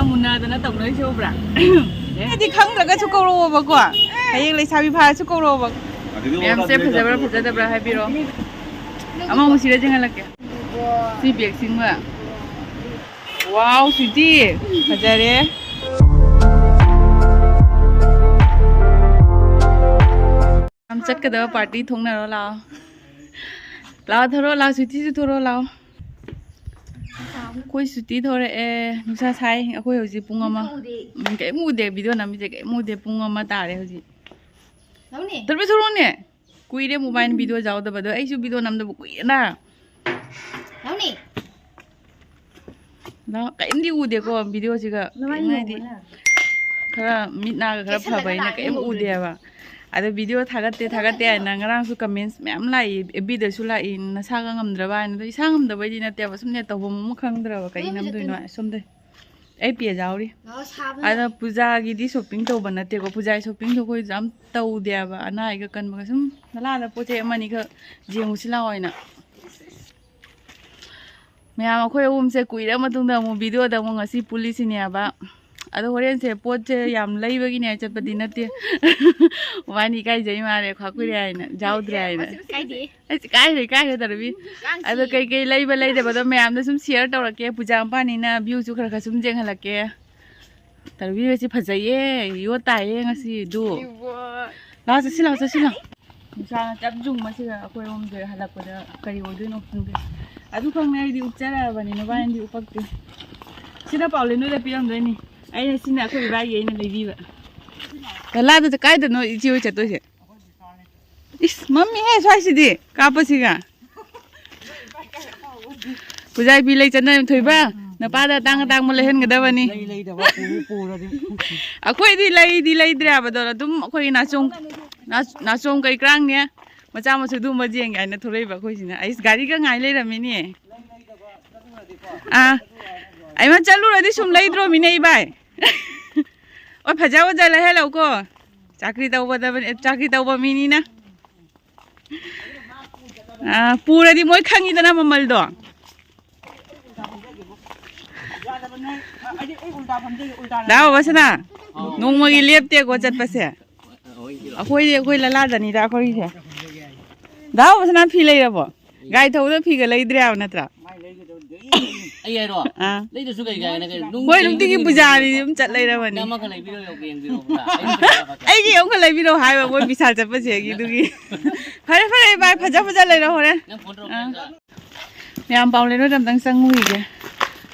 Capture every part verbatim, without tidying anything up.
ꯃꯨꯟꯅꯗꯅ ꯇꯧꯅꯔꯤꯁꯦ ꯎꯕ꯭ꯔꯥ? ꯑꯦ꯫ ꯑꯩꯗꯤ ꯈꯪꯗ꯭ꯔꯒꯁꯨ ꯀꯧꯔꯛꯑꯣꯕꯀꯣ꯫ ꯍꯌꯦꯡ ꯂꯩꯁꯥꯕꯤ ꯐꯥꯔꯁꯨ ꯀꯧꯔꯛꯑꯣꯕ꯫ ꯃꯌꯥꯝꯁꯦ ꯐꯖꯕ꯭ꯔꯥ ꯐꯖꯗꯕ꯭ꯔꯥ ꯍꯥꯏꯕꯤꯔꯣ꯫ ꯑꯃ ꯑꯃꯨꯛ ꯁꯤꯔ ꯆꯦꯟꯍꯜꯂꯛꯀꯦ꯫ ꯁꯤ ꯕꯦꯒꯁꯤꯡꯕ꯫ ꯋꯥꯎ, ꯁ꯭ꯋꯤꯇꯤ꯫ ꯐꯖꯔꯦ꯫ ꯌꯥꯝ ꯆꯠꯀꯗꯕ ꯄꯥꯔꯇꯤ ꯊꯣꯛꯅꯔꯣ ꯂꯥꯛꯑꯣ꯫ ꯂꯥꯛꯑꯣ, ꯊꯣꯔꯛꯑꯣ, ꯂꯥꯛꯑꯣ, ꯁ꯭ꯋꯤꯇꯤꯁꯨ ꯊꯣꯔꯛꯑꯣ, ꯂꯥꯛꯑꯣ꯫ ꯑꯩꯈꯣꯏ ꯁꯨꯇꯤ ꯊꯣꯔꯛꯑꯦ꯫ ꯅꯨꯡꯁꯥ ꯁꯥꯏ꯫ ꯑꯩꯈꯣꯏ ꯍꯧꯖꯤꯛ ꯄꯨꯡ ꯑꯃ꯫ ꯎꯝ, ꯀꯩꯝ ꯎꯗꯦ꯫ ꯚꯤꯗꯤꯑꯣ ꯅꯝꯃꯤꯁꯦ ꯀꯩꯝ ꯎꯗꯦ꯫ ꯄꯨꯡ ꯑꯃ ꯇꯥꯔꯦ ꯍꯧꯖꯤꯛ꯫ ꯂꯧꯅꯦ꯫ ꯇꯔꯨꯛ ꯊꯣꯔꯛꯑꯣꯅꯦ꯫ ꯀꯨꯏꯔꯦ ꯃꯣꯕꯥꯏꯜ ꯚꯤꯗꯤꯑꯣ ꯌꯥꯎꯗꯕꯗꯣ꯫ ꯑꯩꯁꯨ ꯚꯤꯗꯤꯑꯣ ꯅꯝꯗꯕ ꯀꯨꯏꯔꯦꯅ꯫ ꯂꯧꯅꯦ꯫ ꯂꯥꯎ, ꯀꯔꯤꯝꯗꯤ ꯎꯗꯦꯀꯣ ꯚꯤꯗꯤꯑꯣꯁꯤꯒ꯫ ꯅꯃꯥꯏ ꯀꯔꯤꯝ ꯍꯥꯏꯗꯤ ꯉꯧꯕꯅ꯫ ꯈꯔ ꯃꯤꯠ ꯅꯥꯒ ꯈꯔ ꯀꯦꯁꯜꯂꯒ ꯐꯕꯅꯤꯅ ꯂꯥꯛꯑꯦ ꯀꯔꯤꯝ ꯉꯧꯗ꯭ꯔꯗꯤ꯫ ꯎꯗꯦꯕ꯫ ꯑꯗꯣ ꯚꯤꯗꯤꯑꯣ ꯊꯥꯒꯠꯇꯦ, ꯊꯥꯒꯠꯇꯦ ꯍꯥꯏꯅ ꯉꯔꯥꯡꯁꯨ ꯀꯃꯦꯟꯁ ꯃꯌꯥꯝ ꯂꯥꯛꯏ, ꯑꯦꯐ ꯕꯤꯗꯁꯨ ꯂꯥꯛꯏ, "ꯅꯁꯥ ꯈꯪꯉꯝꯗ꯭ꯔꯕ?" ꯍꯥꯏꯅ꯫ ꯑꯗꯣ ꯏꯁꯥ ꯉꯝꯗꯕꯩꯗꯤ ꯅꯠꯇꯦꯕ, ꯁꯨꯝ ꯅꯦꯠ ꯇꯧꯐꯝ ꯑꯃ ꯈꯪꯗ꯭ꯔꯕ꯫ ꯀꯩ ꯀꯔꯝꯕ ꯅꯝꯗꯣꯏꯅꯣ ꯆꯠꯇꯣꯏꯅꯣ? ꯁꯣꯝꯗ ꯑꯩ ꯄꯦꯖ ꯌꯥꯎꯔꯤ꯫ ꯂꯥꯛꯑꯣ, ꯁꯥꯕꯅ꯫ ꯑꯗ ꯄꯨꯖꯥꯒꯤꯗꯤ ꯁꯣꯞꯄꯤꯡ ꯇꯧꯕ ꯅꯠꯇꯦꯀꯣ, ꯄꯨꯖꯥꯒꯤ ꯁꯣꯞꯄꯤꯡꯗꯣ ꯑꯩꯈꯣꯏꯁꯨ ꯌꯥꯝ ꯇꯧꯗꯦꯕ, ꯑꯅꯥ ꯑꯌꯦꯛꯀ ꯀꯟꯕꯒ꯫ ꯁꯨꯝ ꯅꯂꯥꯗ ꯄꯣꯠ ꯆꯩ ꯑꯃꯅꯤꯈꯛ ꯌꯦꯡꯉꯨꯁꯤ ꯂꯥꯛꯑꯣ ꯍꯥꯏꯅ꯫ ꯃꯌꯥꯝ, ꯑꯩꯈꯣꯏ ꯑꯍꯨꯝꯁꯦ ꯀꯨꯏꯔ ꯃꯇꯨꯡꯗ ꯑꯃꯨꯛ ꯚꯤꯗꯤꯑꯣꯗ ꯑꯃꯨꯛ ꯉꯁꯤ ꯄꯨꯜꯂꯤꯁꯤꯅꯦꯕ꯫ ꯑꯗꯣ ꯍꯣꯔꯦꯟꯁꯦ ꯄꯣꯠꯁꯦ ꯌꯥꯝ ꯂꯩꯕꯒꯤꯅꯦ ꯆꯠꯄꯗꯤ ꯅꯠꯇꯦ꯫ ꯋꯥꯅꯤ ꯏꯀꯥꯏꯖꯩ ꯃꯥꯜꯂꯦ, ꯈ꯭ꯋꯥ ꯀꯨꯏꯔꯦ ꯍꯥꯏꯅ, ꯌꯥꯎꯗ꯭ꯔꯦ ꯍꯥꯏꯅ꯫ ꯀꯥꯏꯗꯦ꯫ ꯑꯩꯁ, ꯏꯀꯥꯏꯔꯦ, ꯏꯀꯥꯏꯔꯦ ꯇꯧꯔꯕꯤ꯫ ꯀꯥꯡꯁꯤ꯫ ꯑꯗꯣ ꯀꯩꯀꯩ ꯂꯩꯕ ꯂꯩꯗꯕꯗꯣ ꯃꯌꯥꯝꯗ ꯁꯨꯝ ꯁꯤꯌꯔ ꯇꯧꯔꯛꯀꯦ꯫ ꯄꯨꯖꯥ ꯃꯄꯥꯅꯤꯅ ꯚ꯭ꯌꯨꯁꯨ ꯈꯔ ꯈꯔ ꯁꯨꯝ ꯌꯦꯡꯍꯜꯂꯛꯀꯦ꯫ ꯇꯧꯔꯕꯤ ꯍꯣꯏꯁꯤ ꯐꯖꯩꯌꯦ, ꯌꯣꯠ ꯇꯥꯏꯌꯦ ꯉꯁꯤꯗꯨ꯫ ꯏꯕꯣ꯫ ꯂꯥꯛꯑꯣ, ꯆꯠꯁꯤ ꯂꯥꯛꯑꯣ, ꯆꯠꯁꯤ ꯂꯥꯛꯑꯣ꯫ ꯅꯨꯡꯁꯥꯅ ꯆꯞ ꯌꯨꯡꯕꯁꯤꯗ ꯑꯩꯈꯣꯏꯔꯣꯝꯗ ꯍꯜꯂꯛꯄꯗ ꯀꯔꯤ ꯑꯣꯏꯗꯣꯏꯅꯣ ꯈꯪꯗꯦ꯫ ꯑꯗꯨ ꯈꯪꯅ ꯑꯩꯗꯤ ꯎꯞꯆꯔꯛꯑꯕꯅꯤ, ꯅꯕꯥꯅꯤꯗꯤ ꯎꯞꯄꯛꯇꯦ꯫ ꯁꯤꯅ ꯄꯥꯎꯂꯦꯟ ꯅꯣꯏꯗ ꯄꯤꯔꯝꯗꯣꯏꯅꯤ꯫ ꯑꯩꯅ, ꯁꯤꯅ ꯑꯩꯈꯣꯏ ꯏꯕꯥꯒꯤ ꯑꯩꯅ ꯂꯩꯕꯤꯕ꯫ ꯂꯥꯗꯨ ꯀꯥꯏꯗꯅꯣ ꯏꯆꯦ ꯍꯣꯏ ꯆꯠꯇꯣꯏꯁꯦ? ꯏꯁ, ꯃꯝꯃꯤꯍꯦ ꯁ꯭ꯋꯥꯏꯁꯤꯗꯤ ꯀꯥꯞꯄꯁꯤꯒ꯫ ꯄꯨꯖꯥ ꯏꯕꯤ ꯂꯩ ꯆꯠꯅꯔꯦ ꯊꯣꯏꯕ꯫ ꯅꯄꯥꯗ ꯑꯇꯥꯡ ꯑꯇꯥꯡꯕ ꯂꯩꯍꯟꯒꯗꯕꯅꯤ꯫ ꯂꯩ ꯂꯩꯗꯕ ꯄꯨ-, ꯄꯨꯔꯗꯤ꯫ ꯑꯩꯈꯣꯏꯗꯤ ꯂꯩꯗꯤ ꯂꯩꯗ꯭ꯔꯦ ꯍꯥꯏꯕꯗꯣ, ꯑꯗꯨꯝ ꯑꯩꯈꯣꯏꯒꯤ ꯅꯥꯆꯣꯝ, ꯅꯥ-, ꯅꯥꯆꯣꯝ ꯀꯩ ꯀ꯭ꯔꯥꯡꯅꯦ, ꯃꯆꯥ ꯃꯁꯨ ꯑꯗꯨꯒꯨꯝꯕ ꯌꯦꯡꯒꯦ ꯍꯥꯏꯅ ꯊꯣꯛꯂꯛꯏꯕ ꯑꯩꯈꯣꯏꯁꯤꯅ꯫ ꯑꯩꯁ, ꯒꯥꯔꯤꯒ ꯉꯥꯏ ꯂꯩꯔꯝꯃꯤꯅꯦ꯫ ꯑꯥ, ꯑꯩꯃ ꯆꯠꯂꯨꯔꯗꯤ ꯁꯨꯝ ꯂꯩꯗ꯭ꯔꯣꯃꯤꯅꯦ ꯏꯕꯥꯏ꯫ ꯑꯣ, ꯐꯖ ꯐꯖ ꯂꯩꯍꯜꯂꯛꯎꯀꯣ꯫ ꯆꯥꯀ꯭ꯔꯤ ꯇꯧꯕꯗ, ꯆꯥꯀ꯭ꯔꯤ ꯇꯧꯕ ꯃꯤꯅꯤꯅ꯫ ꯑꯥ, ꯄꯨꯔꯗꯤ ꯃꯣꯏ ꯈꯪꯉꯤꯗꯅ ꯃꯃꯜꯗꯣ꯫ ꯗꯥ ꯕꯕꯥꯁꯅꯥ, ꯅꯣꯡꯃꯒꯤ ꯂꯦꯞꯇꯦꯀꯣ ꯆꯠꯄꯁꯦ꯫ ꯑꯩꯈꯣꯏꯗꯤ ꯑꯩꯈꯣꯏ ꯂꯂꯥꯗꯅꯤꯗ ꯑꯩꯈꯣꯏꯒꯤꯁꯦ꯫ ꯗꯥ ꯕꯕꯥꯁꯅꯥ ꯐꯤ ꯂꯩꯔꯕꯣ? ꯒꯥꯔꯤ ꯊꯧꯕꯗ ꯐꯤꯒ ꯂꯩꯗ꯭ꯔꯦ ꯍꯥꯏꯕ ꯅꯠꯇ꯭ꯔꯥ? ꯑꯩ ꯍꯥꯏꯔꯣ? ꯑꯥ꯫ ꯂꯩꯗ꯭ꯔꯁꯨ ꯀꯩ ꯀꯥꯏꯅ ꯀꯩꯅꯣ? ꯅꯨꯡ-, ꯍꯣꯏ, ꯅꯨꯡꯇꯤꯒꯤ ꯄꯨꯖꯥꯔꯤꯗꯤ ꯑꯗꯨꯝ ꯆꯠ ꯂꯩꯔꯕꯅꯤ꯫ ꯑꯃꯈꯛ ꯂꯩꯕꯤꯔꯣ, ꯌꯦꯡꯕꯤꯔꯣ ꯄꯨꯔꯥ꯫ ꯑꯩ ꯄꯩꯁꯥ ꯄꯥꯏꯒꯦ꯫ ꯑꯩꯒꯤ ꯑꯃꯈꯛ ꯂꯩꯕꯤꯔꯣ ꯍꯥꯏꯕ ꯃꯣꯏ ꯕꯤꯁꯥꯜ ꯆꯠꯄꯁꯦ ꯑꯗꯨꯒꯤ꯫ ꯐꯔꯦ, ꯐꯔꯦ, ꯚꯥꯏ, ꯐꯖ ꯐꯖ ꯂꯩꯔꯣ ꯍꯣꯔꯦꯟ꯫ ꯅꯪ ꯐꯣꯟ ꯇꯧꯔꯛꯀꯦ ꯑꯥ꯫ ꯑꯝꯇ꯫ ꯃꯌꯥꯝ ꯄꯥꯎ ꯂꯩꯅꯣꯗ ꯑꯝꯇꯪ ꯆꯪꯉꯨꯈꯤꯒꯦ꯫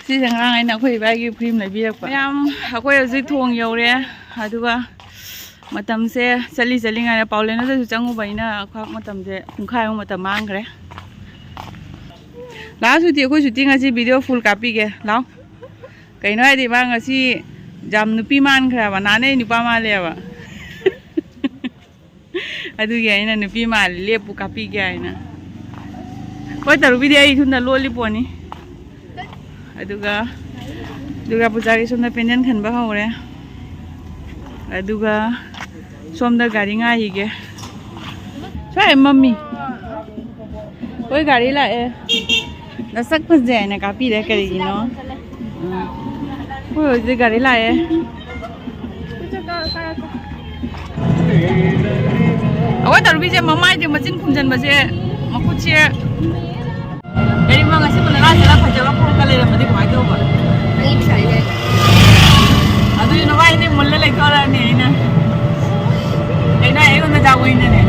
ꯁꯤꯁꯦ ꯉꯔꯥꯡ ꯑꯩꯅ ꯑꯩꯈꯣꯏ ꯏꯕꯥꯏꯒꯤ ꯐꯨꯔꯤꯠ ꯑꯃ ꯂꯩꯕꯤꯔꯛꯄ꯫ ꯃꯌꯥꯝ ꯑꯩꯈꯣꯏ ꯍꯧꯖꯤꯛ ꯊꯣꯡ ꯌꯧꯔꯦ꯫ ꯑꯗꯨꯒ ꯃꯇꯝꯁꯦ ꯆꯠꯂꯤ ꯆꯠꯂꯤꯉꯩꯗ ꯄꯥꯎ ꯂꯩꯅꯣꯗꯁꯨ ꯆꯪꯉꯨꯕꯅꯤꯅ ꯈ꯭ꯋꯥꯛ ꯃꯇꯝꯁꯦ ꯄꯨꯡꯈꯥꯏꯃꯨꯛ ꯃꯇꯝ ꯃꯥꯡꯈ꯭ꯔꯦ꯫ ꯂꯥꯁ ꯁꯨꯇꯤ, ꯑꯩꯈꯣꯏ ꯁꯨꯇꯤ ꯉꯁꯤ ꯚꯤꯗꯤꯑꯣ ꯐꯨꯜ ꯀꯥꯞꯄꯤꯒꯦ꯫ ꯂꯥꯎ꯫ ꯀꯩꯅꯣ ꯍꯥꯏꯗꯤ ꯃꯥ ꯉꯁꯤ ꯌꯥꯝ ꯅꯨꯄꯤ ꯃꯥꯟꯈ꯭ꯔꯦꯕ, ꯅꯍꯥꯟꯅꯩ ꯅꯨꯄꯥ ꯃꯥꯜꯂꯦꯕ꯫ ꯑꯗꯨꯒꯤ ꯑꯩꯅ ꯅꯨꯄꯤ ꯃꯥꯜꯂꯤ, ꯂꯦꯞꯄꯨ ꯀꯥꯞꯄꯤꯒꯦ ꯍꯥꯏꯅ꯫ ꯍꯣꯏ, ꯇꯔꯨꯕꯤꯗꯤ ꯑꯩ ꯏꯊꯨꯟꯗ ꯂꯣꯜꯂꯤ ꯄꯣꯠꯅꯤ꯫ ꯑꯗꯨꯒ ꯗꯨꯔꯒꯥ ꯄꯨꯖꯥꯒꯤ ꯁꯣꯝꯗ ꯄꯦꯟꯗꯦꯜ ꯈꯟꯕ ꯍꯧꯔꯦ꯫ ꯑꯗꯨꯒ ꯁꯣꯝꯗ ꯒꯥꯔꯤ ꯉꯥꯏꯔꯤꯒꯦ꯫ ꯁ꯭ꯋꯥꯏ ꯃꯝꯃꯤ꯫ ꯍꯣꯏ, ꯒꯥꯔꯤ ꯂꯥꯛꯑꯦ꯫ ꯅꯁꯛ ꯐꯖꯩ ꯍꯥꯏꯅ ꯀꯥꯞꯄꯤꯔꯦ ꯀꯔꯤꯒꯤꯅꯣ? ꯎꯝ꯫ ꯑꯩꯈꯣꯏ ꯍꯧꯖꯤꯛ ꯒꯥꯔꯤ ꯂꯥꯛꯑꯦ꯫ ꯑꯩꯈꯣꯏ ꯇꯧꯔꯨꯕꯤꯁꯦ ꯃꯃꯥꯏꯁꯦ ꯃꯆꯤꯟ ꯈꯨꯝꯖꯟꯕꯁꯦ, ꯃꯈꯨꯠꯁꯦ ꯀꯔꯤꯒꯨꯝꯕ ꯉꯁꯤ ꯃꯅꯥꯂꯥꯁꯤꯗ ꯐꯖꯕ ꯈꯔꯒ ꯂꯩꯔꯝꯃꯗꯤ ꯀꯃꯥꯏꯅ ꯇꯧꯕ? ꯑꯩ ꯄꯩꯁꯥ ꯂꯩ꯫ ꯑꯗꯨꯗꯤ ꯅꯕꯥꯏꯅꯤ ꯃꯨꯜꯂ ꯂꯩꯊꯣꯔꯛꯑꯅꯤ ꯑꯩꯅ꯫ ꯑꯩꯅ ꯑꯩꯉꯣꯟꯗ ꯖꯒꯣꯏꯅꯅꯦ꯫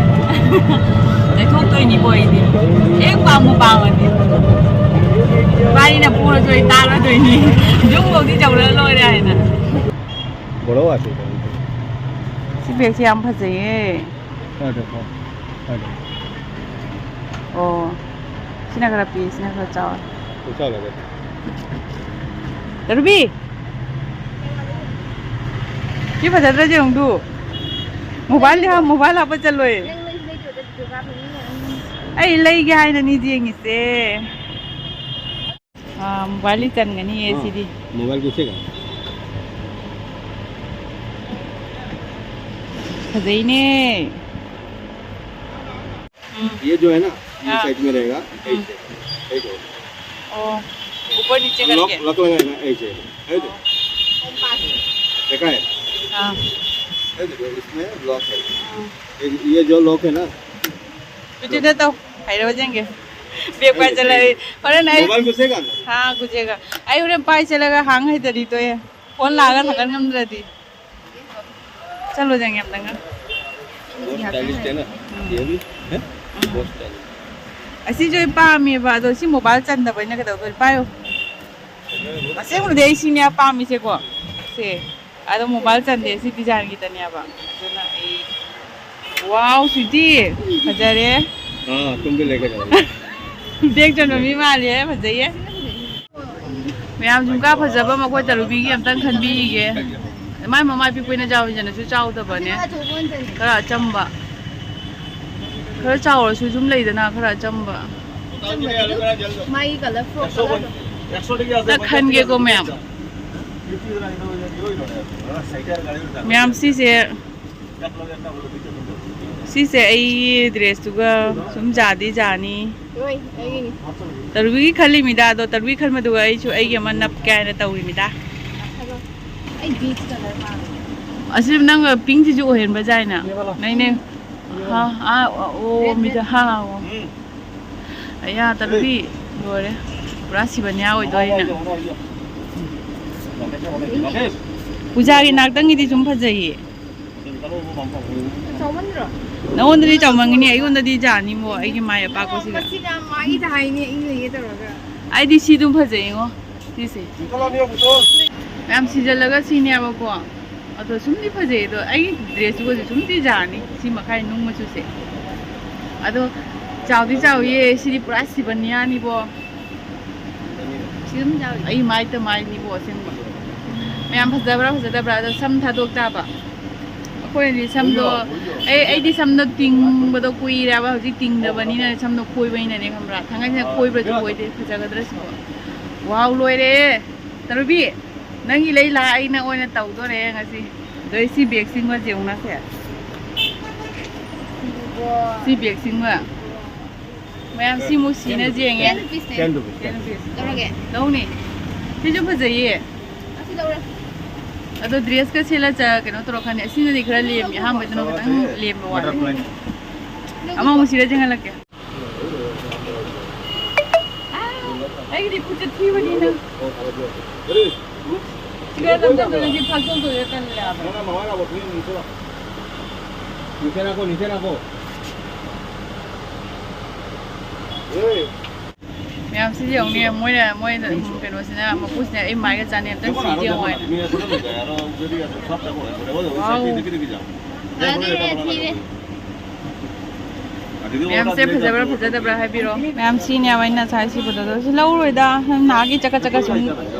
ꯂꯩꯊꯣꯛꯇꯣꯏꯅꯤꯀꯣ ꯑꯩꯗꯤ꯫ ꯍꯦꯛ ꯄꯥꯝꯕꯨ ꯄꯥꯝꯃꯗꯤ꯫ ꯅꯕꯥꯏꯅꯤꯅ ꯄꯨꯔꯁꯨ ꯑꯩ ꯇꯥꯔꯗꯣꯏꯅꯤ꯫ ꯌꯨꯝꯐꯧꯗꯤ ꯌꯧꯔ ꯂꯣꯏꯔꯦ ꯍꯥꯏꯅ꯫ ꯕꯣꯔꯣ ꯋꯥꯁꯤ꯫ ꯁꯤ ꯕꯦꯒꯁꯦ ꯌꯥꯝ ꯐꯖꯩꯌꯦ꯫ ꯍꯣꯏ, ꯍꯣꯏ, ꯍꯣꯏ꯫ ꯑꯣ꯫ ꯁꯤꯅ ꯈꯔ ꯄꯤꯛꯏ, ꯁꯤꯅ ꯈꯔ ꯆꯥꯎꯔꯦ꯫ ꯄꯨꯡꯆꯥꯎ ꯂꯧꯒꯦ꯫ ꯔꯨꯕꯤ! ꯁꯤ ꯐꯖꯗ꯭ꯔꯁꯦ ꯑꯃꯨꯛꯇꯨ꯫ ꯃꯣꯕꯥꯏꯜꯗꯤ ꯍꯥꯞ-, ꯃꯣꯕꯥꯏꯜ ꯍꯥꯞꯄ ꯆꯠꯂꯣꯏ꯫ ꯅꯪ ꯂꯩꯁꯨ ꯂꯩꯇ꯭ꯔꯒ ꯚꯤꯗꯤꯑꯣ ꯀꯥꯞꯄ ꯃꯤ ꯃꯌꯥꯝ꯫ ꯑꯩ ꯂꯩꯒꯦ ꯍꯥꯏꯅꯅꯤ ꯌꯦꯡꯉꯤꯁꯦ꯫ ꯑꯥ, ꯃꯣꯕꯥꯏꯜꯗꯤ ꯆꯟꯒꯅꯤꯌꯦ ꯑꯥ, ꯁꯤꯗꯤ꯫ ꯃꯣꯕꯥꯏꯜ ꯀꯨꯁꯦꯒ꯫ ꯐꯖꯩꯅꯦ꯫ ये जो है ना, ये हाँ। साइड में रहेगा, यही हाँ। से, यही से। ꯑꯣ꯫ ऊपर नीचे लॉक करके। लॉक लगाए ना, ऐसे, है तो? देखा है? हाँ। है तो, इसमें लॉक है। हाँ। ये, ये जो लॉक है ना, ꯇꯨꯇꯤꯗ ꯇꯧ꯫ ꯍꯩꯔꯕ ꯌꯦꯡꯒꯦ꯫ ꯕꯦꯒ ꯄꯥꯏ ꯆꯠꯂꯛꯑꯦ꯫ ꯍꯣꯔꯦꯟ ꯑꯩ ꯃꯣꯕꯥꯏꯜ ꯀꯨꯁꯦꯒ? ꯍꯥ, ꯀꯨꯁꯦꯒ꯫ ꯑꯩ ꯍꯣꯔꯦꯟ ꯄꯥꯏ ꯆꯠꯂꯒ ꯍꯥꯡ ꯍꯩꯇ꯭ꯔꯗꯤ ꯇꯣꯛꯑꯦ꯫ ꯐꯣꯟ ꯂꯥꯛꯑꯒ ꯊꯥꯡꯒꯠ ꯉꯝꯗ꯭ꯔꯗꯤ꯫ ꯆꯠꯂꯣ ꯌꯦꯡꯒꯦ ꯑꯝꯇꯪꯒ꯫ बहुत स्टाइलिश है ना? ये भी है? बहुत स्टाइलिश। ꯑꯁꯤꯁꯨ ꯑꯩ ꯄꯥꯝꯃꯦꯕ, ꯑꯗꯣ ꯁꯤ ꯃꯣꯕꯥꯏꯜ ꯆꯟꯗꯕꯅꯤꯅ ꯀꯩꯗꯧꯗꯣꯏ? ꯄꯥꯏꯌꯣ꯫ ꯑꯁꯦꯡꯕꯗꯤ ꯑꯩ ꯁꯤꯅꯦ ꯄꯥꯝꯃꯤꯁꯦꯀꯣ꯫ ꯁꯦ꯫ ꯑꯗꯣ ꯃꯣꯕꯥꯏꯜ ꯆꯟꯗꯦ, ꯁꯤ ꯗꯤꯖꯥꯏꯟꯒꯤꯗꯅꯦꯕ꯫ ꯑꯗꯨꯅ ꯑꯩ, ꯋꯥꯎ, ꯁ꯭ꯋꯤꯇꯤ! ꯐꯖꯔꯦ꯫ हाँ, तुम भी लेके जाओ। ꯕꯦꯒ ꯆꯟꯕ ꯃꯤ ꯃꯥꯜꯂꯦ, ꯐꯖꯩꯌꯦ꯫ ꯃꯌꯥꯝ ꯖꯨꯝꯀꯥ ꯐꯖꯕ ꯑꯃ ꯑꯩꯈꯣꯏ ꯇꯔꯨꯕꯤꯒꯤ ꯑꯝꯇꯪ ꯈꯟꯕꯤꯒꯦ꯫ ꯃꯥꯏ ꯃꯃꯥꯏ ꯄꯤꯛꯄꯅ ꯆꯥꯎꯔꯤꯗꯅꯁꯨ ꯆꯥꯎꯗꯕꯅꯦ꯫ ꯈꯔ ꯑꯆꯝꯕ꯫ ꯈꯔ ꯆꯥꯎꯔꯁꯨ ꯁꯨꯝ ꯂꯩꯗꯅ ꯈꯔ ꯑꯆꯝꯕ꯫ ꯃꯥꯒꯤ ꯀꯂꯔ, ꯐ꯭ꯔꯣꯛ ꯀꯂꯔꯗꯣ꯫ ꯈꯟꯒꯦꯀꯣ ꯃꯌꯥꯝ꯫ ꯃꯌꯥꯝ ꯁꯤꯁꯦ, ꯁꯤꯁꯦ ꯑꯩꯒꯤ ꯗ꯭ꯔꯦꯁꯇꯨꯒ ꯁꯨꯝ ꯌꯥꯗꯤ ꯌꯥꯅꯤ꯫ ꯍꯣꯏ, ꯑꯩꯒꯤꯅꯤ꯫ ꯇꯔꯨꯕꯤꯒꯤ ꯈꯜꯂꯤꯃꯤꯗ, ꯑꯗꯣ ꯇꯔꯨꯕꯤ ꯈꯟꯕꯗꯨꯒ ꯑꯩꯁꯨ ꯑꯩꯒꯤ ꯑꯃ ꯅꯞꯀꯦ ꯍꯥꯏꯅ ꯇꯧꯔꯤꯃꯤꯗ꯫ ꯑꯗꯣ ꯑꯩ ꯕꯤꯆ ꯀꯂꯔ ꯄꯥꯝꯃꯦ꯫ ꯑꯁꯤ ꯅꯪ ꯄꯤꯡꯁꯤꯁꯨ ꯑꯣꯏꯍꯟꯕ ꯌꯥꯏꯅ꯫ ꯅꯩꯅꯦ꯫ ꯍꯥ, ꯑꯥ, ꯑꯣ, ꯑꯣ, ꯃꯤꯗ, ꯍꯥ, ꯑꯣ꯫ ꯑꯌꯥ, ꯇꯔꯨꯕꯤ, ꯂꯣꯏꯔꯦ꯫ ꯄꯨꯔꯥ ꯁꯤꯕꯅꯤꯌꯥ ꯑꯣꯏꯗꯣꯏꯅꯦ꯫ ꯄꯨꯖꯥꯒꯤ ꯅꯥꯛꯇꯪꯒꯤꯗꯤ ꯁꯨꯝ ꯐꯖꯩꯌꯦ꯫ ꯆꯥꯎꯃꯟꯗ꯭ꯔꯣ? ꯅꯉꯣꯟꯗꯗꯤ ꯆꯥꯎꯃꯟꯒꯅꯤ, ꯑꯩꯉꯣꯟꯗꯗꯤ ꯌꯥꯅꯤꯕꯣ, ꯑꯩꯒꯤ ꯃꯥꯏ ꯑꯄꯥꯛꯄꯁꯤꯒ꯫ ꯃꯁꯤꯅ ꯃꯥꯒꯤꯗ ꯍꯥꯏꯅꯦ, ꯑꯩꯅ ꯂꯩꯒꯦ ꯇꯧꯔꯒ꯫ ꯑꯩꯗꯤ ꯁꯤ ꯑꯗꯨꯝ ꯐꯖꯩꯉꯣ, ꯁꯤꯁꯦ꯫ ꯃꯌꯥꯝ ꯁꯤꯖꯜꯂꯒ ꯁꯤꯅꯦꯕꯀꯣ, ꯑꯗꯣ ꯁꯨꯝꯗꯤ ꯐꯖꯩ, ꯑꯗꯣ ꯑꯩꯒꯤ ꯗ꯭ꯔꯦꯁꯇꯨꯒꯁꯨ ꯁꯨꯝꯗꯤ ꯌꯥꯅꯤ, ꯁꯤ ꯃꯈꯥꯏ ꯅꯨꯡ ꯃꯆꯨꯁꯦ꯫ ꯑꯗꯣ ꯆꯥꯎꯗꯤ ꯆꯥꯎꯏꯌꯦ, ꯁꯤꯗꯤ ꯄꯨꯔꯥ ꯁꯤꯕꯅꯤꯌꯥꯅꯤꯕꯣ꯫ ꯁꯤ ꯑꯗꯨꯝ ꯌꯥꯎꯔꯤ꯫ ꯑꯩ ꯃꯥꯏꯇ ꯃꯥꯏꯅꯤꯕꯣ ꯑꯁꯦꯡꯕ꯫ ꯃꯌꯥꯝ ꯐꯖꯕ꯭ꯔꯥ ꯐꯖꯗꯕ꯭ꯔꯥ? ꯑꯗꯣ ꯁꯝ ꯊꯥꯗꯣꯛ ꯇꯥꯕ꯫ ꯑꯩꯈꯣꯏꯅꯗꯤ ꯁꯝꯗꯣ, ꯑꯩ, ꯑꯩꯗꯤ ꯁꯝꯗꯣ ꯇꯤꯡꯕꯗꯣ ꯀꯨꯏꯔꯦꯕ, ꯍꯧꯖꯤꯛ ꯇꯤꯡꯗꯕꯅꯤꯅ ꯁꯝꯗꯣ ꯈꯣꯏꯕꯅꯤꯅꯅꯦ, ꯈꯪꯕ꯭ꯔꯥ? ꯊꯥꯡꯒꯩꯁꯤꯅ ꯈꯣꯏꯕ꯭ꯔꯁꯨ ꯈꯣꯏꯗꯦ, ꯐꯖꯒꯗ꯭ꯔꯥ ꯁꯤꯕꯣ? ꯋꯥꯎ, ꯂꯣꯏꯔꯦ! ꯇꯔꯨꯕꯤ, ꯅꯪꯒꯤ ꯂꯩ ꯂꯥ ꯑꯩꯅ ꯑꯣꯏꯅ ꯇꯧꯗꯣꯔꯦ ꯉꯁꯤ꯫ ꯑꯗꯣ ꯑꯩ ꯁꯤ ꯕꯦꯒꯁꯤꯡꯒꯁꯦ ꯌꯦꯡꯉꯨꯅꯁꯦ꯫ ꯁꯤ ꯕꯦꯒꯁꯤꯡꯒ꯫ ꯃꯌꯥꯝ ꯁꯤꯃꯨꯛ ꯁꯤꯅ ꯌꯦꯡꯉꯦ꯫ Ten rupees ꯅꯦ꯫ Ten rupees. ꯂꯧꯔꯒꯦ꯫ ꯂꯧꯅꯤ꯫ ꯁꯤꯁꯨ ꯐꯖꯩꯌꯦ꯫ ꯑꯁꯤ ꯂꯧꯔꯦ꯫ ꯑꯗꯣ dress ꯀ ꯁꯦꯠꯂ ꯆ-, ꯀꯩꯅꯣ ꯇꯧꯔꯛꯀꯅꯤ꯫ ꯑꯁꯤꯅꯗꯤ ꯈꯔ ꯂꯦꯝꯃꯤ꯫ ꯑꯍꯥꯟꯕꯗꯨꯅ ꯈꯤꯇꯪ ꯂꯦꯝꯕ ꯋꯥꯠꯂꯦ꯫ ꯑꯃꯃꯨꯛ ꯁꯤꯔ ꯆꯦꯟꯍꯜꯂꯛꯀꯦ꯫ ꯑꯥ, ꯑꯩꯒꯤꯗꯤ ꯈꯨꯠꯁꯦ ꯊꯤꯕꯅꯤꯅ꯫ ꯁꯤꯗ ꯅꯝꯁꯤꯟꯗꯣꯏꯅꯦ, ꯁꯤ ꯐꯥꯛꯇꯣꯛꯇꯣꯏꯅꯦ, ꯇꯜꯂꯦ ꯍꯥꯏꯕ꯫ ꯅꯤꯡꯊꯦꯅꯥꯀꯣ, ꯅꯤꯡꯊꯦꯅꯥꯀꯣ꯫ ꯃꯌꯥꯝꯁꯤ ꯌꯦꯡꯉꯨꯅꯦ, ꯃꯣꯏꯅ, ꯃꯣꯏꯅ, ꯎꯝ, ꯀꯩꯅꯣꯁꯤꯅ, ꯃꯄꯨꯁꯤꯅ ꯑꯩ ꯃꯥꯏꯒ ꯆꯥꯅꯩ, ꯑꯝꯇꯪ ꯁꯤ ꯌꯦꯡꯉꯣ ꯍꯥꯏꯅ꯫ ꯋꯥꯎ꯫ ꯃꯌꯥꯝꯁꯦ ꯐꯖꯕ꯭ꯔꯥ ꯐꯖꯗꯕ꯭ꯔꯥ ꯍꯥꯏꯕꯤꯔꯣ꯫ ꯃꯌꯥꯝ ꯁꯤꯅꯦꯕ ꯑꯩꯅ ꯉꯁꯥꯏ ꯁꯤꯕꯗꯣ, ꯑꯗꯣ ꯁꯤ ꯂꯧꯔꯣꯏꯗ꯫ ꯅꯍꯥꯟꯒꯤ ꯆꯀ ꯆꯀ ꯁꯨꯝ